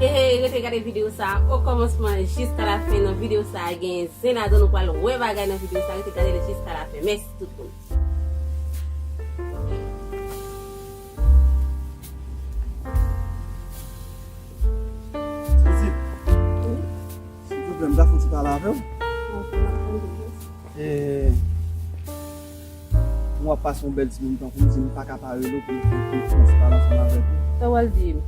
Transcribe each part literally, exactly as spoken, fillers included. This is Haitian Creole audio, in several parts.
Hey, hey, rete gade videyo sa a o kòmansman jiska la fen. Nan videyo sa a, gen zen ladan, nou pral wè bagay nan videyo sa a. Rete gade l jiska la fen. Mèsi tout moun. Pitit, silvouplè, m ta fouti pale avè w. E, w ap pase yon bèl timoun tankou m, di m pa ka pa rele w pou m fè, pou m fè yon ti pale ansanm avèk ou. Sa w al di m?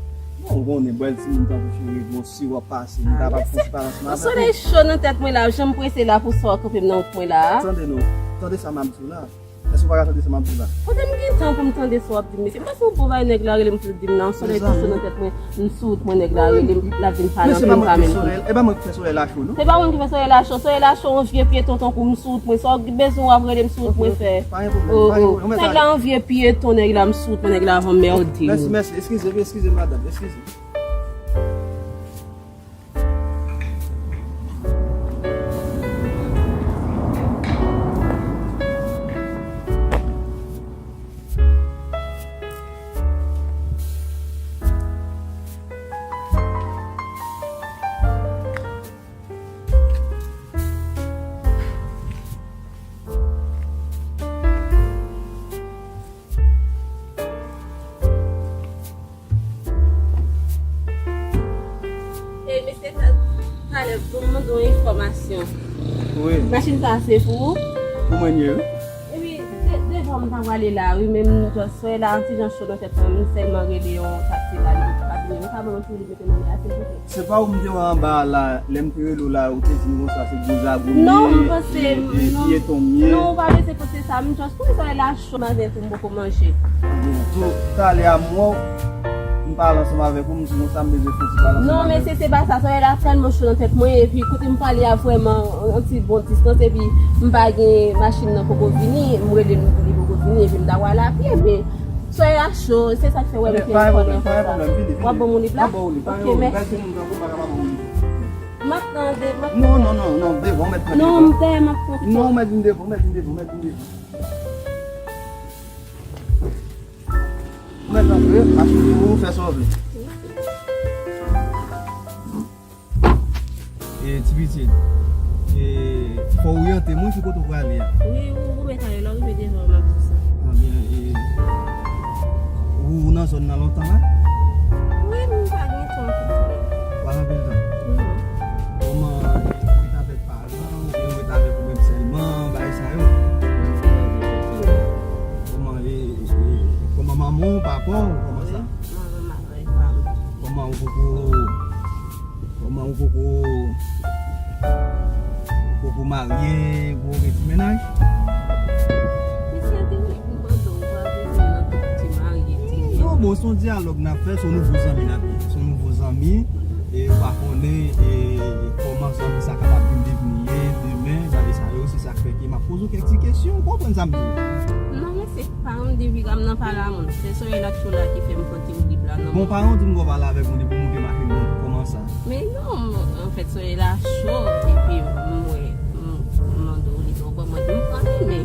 Bon, ou konnen, bèl timoun tankou cheri, bon, si w ap pase, m kapab fè yon ti pale ansanm avèk ou. Solèy cho nan tèt mwen la, jan m prese la pou sò kanpe m nan wout mwen la. Tande non, tande sa m ap di w la. Èske w pa ka tande sa m ap di w la? Kote m gen tan pou m tande sa w ap di m, mesye? M panse yon bon bagay nèg la rele m pou l di m nan, yon solèy tou cho nan tèt mwen, m sou wout mwen, nèg la rele m, l ap vin pale anpil, m pa menm konn. E pa mwen ki fè solèy la cho, non? Se pa mwen ki fè solèy la cho. Solèy la cho, yon vye pyeton tankou m sou wout mwen. Sa w bezwen w ap rele m sou wout mwen fè? Pa gen pwoblèm, pa gen pwoblèm. Nèg la yon vye pyeton, nèg la m sou wout mwen, nèg la ap anmède m. Mèsi, mèsi. Eskize, eskize, madanm, eskize. E mesye, ta-, talè, pou m mande w enfòmasyon. Wi. Machin sa a se pou ou? Pou mwen l ye, wi. Epi, de-, devan m ta prale la, wi, men m just fè la, yon ti jan cho nan tèt mwen, m sèlman rele yon taksi la, li pa vini. Ou ka ban m yon ti minit, mete nan men a, silvouplè? Se pa ou m te wè anba a la, lè m te rele w la, ou te di m konsa, se gwo zago m ye. Non, m panse, e, e, non, pyeton m ye. Non, ou pa bezwen panse sa, m just, pou sa la, cho maten tou m poko manje. Bon, tou, talè a m wè w, m pale ansanm avèk ou, m di konsa m bezwen fè yon ti pale ansanm avè w. Non, mesye, se pa sa. Solèy la tèlman cho nan tèt mwen, epi kote m prale a vrèman yon ti bon distans, epi m pa gen machin nan poko vini, m rele l, li poko vini, epi m ta pral a pye, men solèy la cho, se sa k fè w wè m te fè konsa. W ap ban m yon lip la? M ap ban w lip, pa gen pwoblèm. Bèl timoun tankou m pa ka pa ban w lip. M ap tande, m ap tande. Non, non, non, non, devan, mèt pran devan. Non, m dèyè, m ap pran. Non, mèt vin devan, mèt vin devan, mèt vin devan. Mèt antre, machin pou ou, fè sa w vle. E, ti pitit, e, fò w oryante m, wi, ki kote w prale a. Wi, ou, ou mèt ale la, ou rive devan, m ap di sa. Anben, e, ou, ou nan zòn nan lontan la? Wi, m pa gen tan anpil tan. Pa gen anpil tan? Non. Kòman, ou ret avèk paran, oubyen ou ret avèk ou menm sèlman, bagay sa yo? Kòman, e, e, kòman manman w, papa w, kòman sa? Manman m avèk pa m. Kòman ou poko, kòman ou poko, ou poko marye, ou poko gen ti mennaj? Mesye, di m, m mande w, ou pa bezwen nan tout ti marye, ti... Non, bon, se yon dyalòg n ap fè, se yon nouvo zanmi n ap, se yon nouvo zanmi. E ou pa konnen, e, kòman zanmi sa kapab vin devni ye demen, bagay sa yo, se sa k fè ke m ap poze w kèk ti kesyon, ou konprann sa m di w? Non, mesye, pa yon depi m nan pale a moun. Se solèy la cho la ki fè m pran ti lip la nan men w. Bon, pa yon di m gwo pale avèk moun epi w moute machin nan, kòman sa? Men non, anfèt, solèy la cho, epi m wè, m, m mande w li, donk mwen di m pran li, men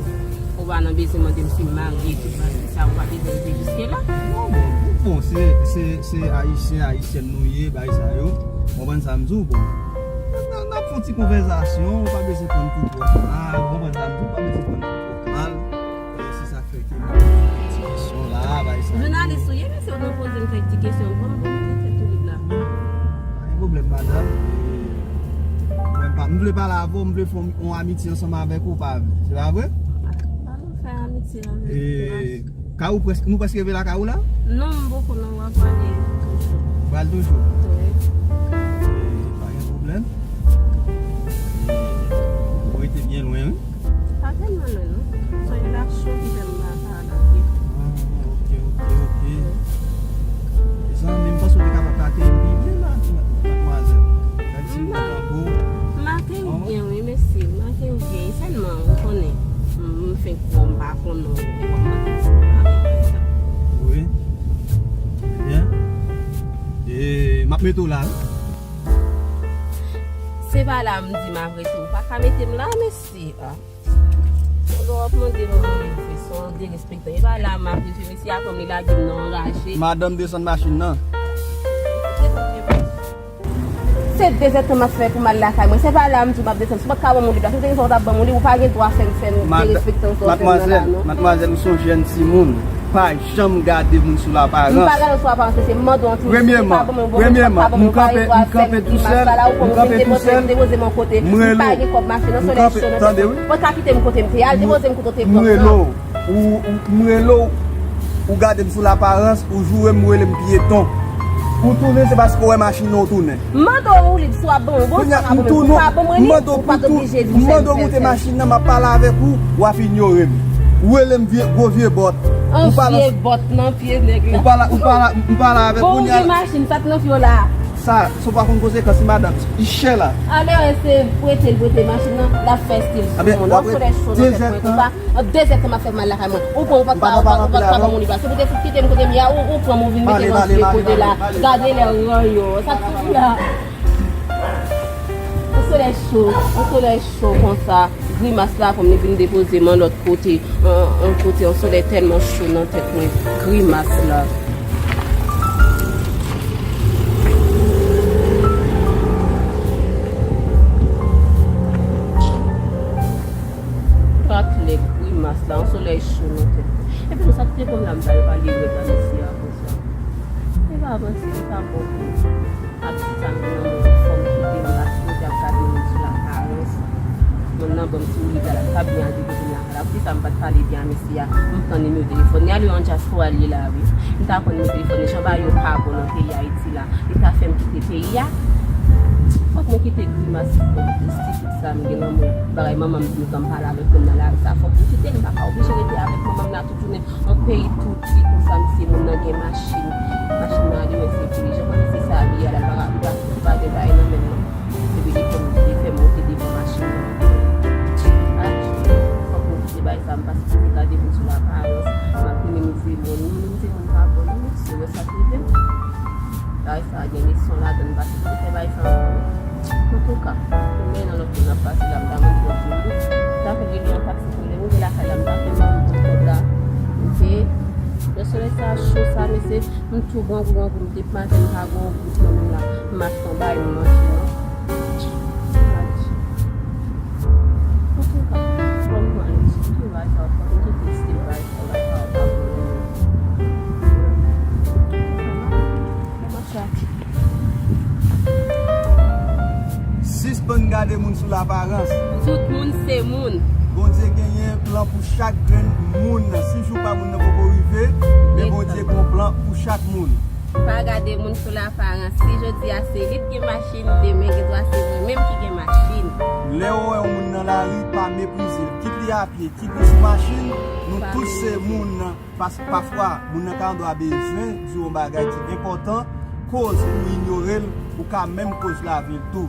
ou pa nan bezwen mande m si m marye, tout bagay sa, ou pa bezwen rive jiske la. Non, bon, bon, se, se, se Ayisyen, Ayisyèn nou ye, bagay sa yo. Konprann sa m di w, bon. N a, n ap fè yon ti konvèsasyon, ou pa bezwen pran tout twòp mal, konprann sa m di w, ou pa bezwen pran tout twòp mal. E se sa k fè ke m ap poze ti kesyon la, bagay sa yo. Jounalis ou ye, mesye, ou nan poze m kèk ti kesyon, bon, bon, m te fè tou lib la. Pa gen pwoblèm, madanm. E, mwen pa, m vle pale avè w, m vle fè yon, yon amitye ansanm avèk ou, pa vre? Se pa vre? Pa nou fè amitye avèk... E, kay ou prèske, nou prèske rive lakay ou la? Non, m poko non, m ap prale toujou. Pral toujou? Wi. E, pa gen pwoblèm. E, ou rete byen lwen, wi. Pa tèlman lwen, non. Solèy la cho ki fè m pa ka lakay. Ah, ok, ok, ok. Mezanmi, m panse w te kapab akeyi m pi byen la, madmwazèl. Bèl timoun tankou w. M akeyi w byen, wi, mesye. M akeyi w byen. Sèlman, ou konnen, m, m fenk wè w, m pa konnen w, ou wè m nan ki ti bagay konsa. Wi. Ebyen, e, m ap mete w la, wi. Se pa la m di m ap rete, ou pa ka mete m la, mesye. Ah. Lè w ap mande manman m, se yon derespektan. E pa la m ap rete, mesye a pran m, li lage m nan anraje. Madanm, desann machin nan. Desann, desann. Se dezèdtan m ap fè pou m al lakay mwen. Se pa la m di w m ap desann. Si w pa t ka ban m yon lib la, si w te gen sa w t ap ban m yon lib, ou pa gen dwa fè m, fè m derespektan sa w fè m nan la, non. Madmwazèl, madmwazèl, ou se yon jèn timoun. Pa janm gade moun sou laparans. M pa gade sou laparans, mesye, m mande w yon ti mesye, si w pa ban mwen yon bon moun, si w pa ban mwen, ou pa gen dwa fè m grimas sa la, ou pran m vin depoze m, depoze m yon kote. M pa gen kòb machin nan, solèy cho nan tèt mwen. Ou pa t ka kite m kote m te ye a, depoze m kote w te pran m nan. Ou, ou, m rele w, ou gade m sou laparans, ou joure m, ou rele m pyeton. Ou tounen, se paske w wè machin nan, ou tounen. M mande w yon lib, si w ap ban m, bon, si w pa ban m, ou pa ban m, ou pa t oblije di m fè m, fè m, fè m. M mande w moute machin nan, m ap pale avèk ou, w ap inyore m. Ou rele m vye, gwo vye bòt. An vye bòt nan pye nèg la. Ou pale, ou pale, m pale avèk ou, kounye a. Bon, ou gen machin, sa k nan pye w la. Sa, sa w pa konn konsekans li, madanm. Li chè la. Alè, se prete l prete machin nan, l ap fè estil sou moun. An solèy cho nan tèt mwen konsa. An dezèdtan m ap fè mal lakay mwen. Ou pran, ou pa t ka, ou pa, ou pa t ka ban m yon lib la. Se pou te fout kite m kote m ye a, ou, ou pran m, ou vin mete m antre kote la. Gade lè ranyon. Sa t fini la. Yon solèy cho, yon solèy cho konsa. Grimas la, fò m li vin depoze m yon lòt kote. Yon, yon kote, yon solèy tèlman cho nan tèt mwen. Grimas la. Twa klè grimas la, yon solèy cho nan tèt mwen. Epi nou sa kite pran m la, m pral pale rèd la, mesye a konsa. E pa avanse, e pa bon pou mwen. Ak ti sa m gen nan mwen, fò m kite m, paske yo te ap gade moun sou laparans. Moun nan ban m ti lib la, l ap ka byen al depoze m lakay la. Poukisa m pa t pale byen a mesye a? M pran nimewo telefòn li. Alo, an dyaspora l ye la, wi. M ta pran nimewo telefòn li. Jan bagay yo pa bon nan peyi Ayiti la. Li ta fè m kite peyi a. Fòk mwen kite grimas, stipid sa m gen nan mwen. Bagay manman m di m kan m pale avèk moun nan lari sa. Fòk m kite l, m pa ka oblije rete avèk manman m la tout jounen. Yon peyi touti konsa, mesye, moun nan gen machin. Machin nan ale wè se ki jan mesye sa abye a la, li pa, li pa, li pa gen bagay nan men l non. Epi li fè m, li fè m monte devan machin nan. Adje, fòk nou kite bagay sa, m pa sipoze gade moun sou laparans. M ap minimize moun, minimize moun pa bon non, mesye, wè sa k rive m. Bagay sa gen leson ladan l, m pa sipoze fè bagay sa ankò non. Antouka, tounen nan lòt moun ap pase la, m ta mande yon ti moun. Ta fè rele yon taksi pou li rive lakay la, m ta fè manman m pran kòb la. Oke. Lè solèy sa cho sa, mesye, m tou grangou, grangou, m depi maten m pa gen yon goud nan men m la. M achte yon bagay m manje non. Antouka, fò m pran yon ti bagay sa, fò m kite stil bagay sa, bagay sa pa bon. Sispann gade moun sou laparans. Tout moun se moun. Bondye genyen plan pou chak grenn moun. Si jou pa moun nan poko rive, men Bondye gen yon plan pou chak moun. Pa gade moun sou laparans. Si jodi a se li t gen machin, demen gen dwa se mwen menm ki gen machin. Lè w wè yon moun nan lari, pa meprize l. Kit li apye, kit li sou machin, nou tout se moun. Pas-, pafwa, moun nan ka andwa bezwen di w yon bagay ki enpòtan, koz ou inyore l, ou ka menm koz lavi l tou.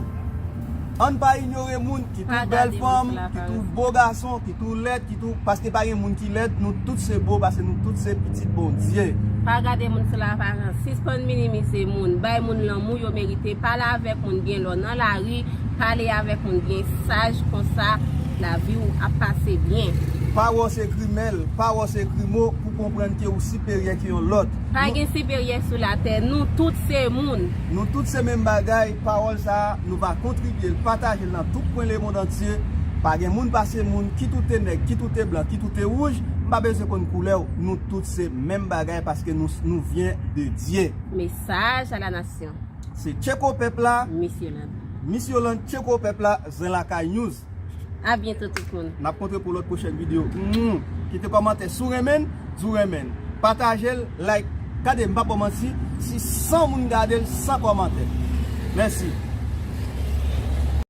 Ann pa inyore moun, kit ou bèl fanm, kit ou bo gason, kit ou lèd, kit ou, paske pa gen moun ki lèd, nou tout se bo, paske nou tout se pitit Bondye. Pa gade moun sou laparans, sispann minimize moun, bay moun lanmou yo merite, pale avèk moun byen lè w nan lari, pale avèk moun byen saj, konsa lavi w ap pase byen. Pawòl se grimèl, pawòl se grimo pou konprann ke ou siperyè ke yon lòt. Pa gen siperyè sou latè, nou tout se moun. Nou tout se menm bagay, pawòl sa a, nou va kontribye l, pataje l nan tout kwen lemonn antye. Pa gen moun pase moun, kit ou te nèg, kit ou te blan, kit ou te wouj, m pa bezwen konn koulè w, nou tout se menm bagay paske nou, nou vyen de Dye. Message à la nation. Se Tcheko pèp la. Miss Yolande. Miss Yolande, Tcheko pèp la, Zen Lakay News. A byento tout moun. N ap kontre pou lòt pwochèn videyo. Mm. Kite kòmantè si w renmen l, di w renmen l. Pataje l, like. Gade, m p ap ba w manti, si san moun gade l san kòmantè. Mèsi.